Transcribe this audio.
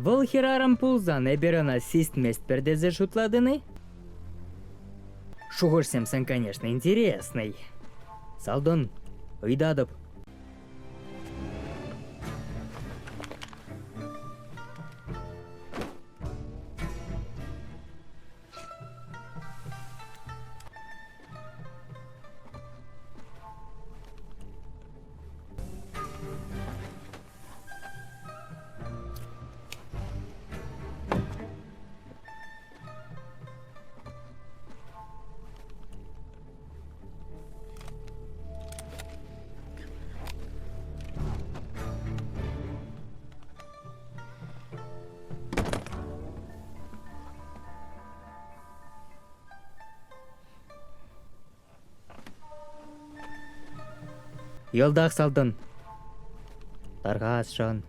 Вӑл хӗрарӑм пулсан эпир ӑна сисместпӗр тесе шутлатӑн-и? Шухӑшсем сан, конечно, интересный. Салтӑн, ыйтатӑп. Йӑлтах салтӑн. Тархасшӑн.